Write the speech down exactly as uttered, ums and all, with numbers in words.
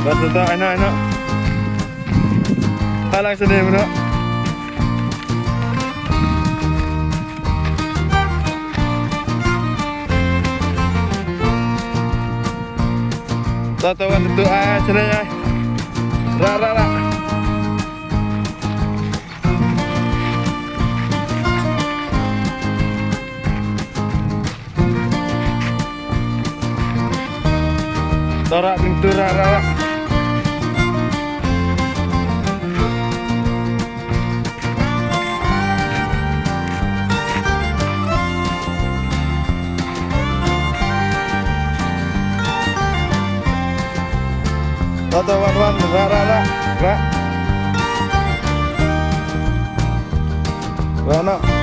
Wat to, to, ai noh, ai noh. Hai lang shane mynno. To, to, wat to, ai, ai, shane, ai. Rah, rah, rah. To rah, bring to, rah, rah, rah. To, to, wan, wan, rah, rah, rah, rah. Rah noh.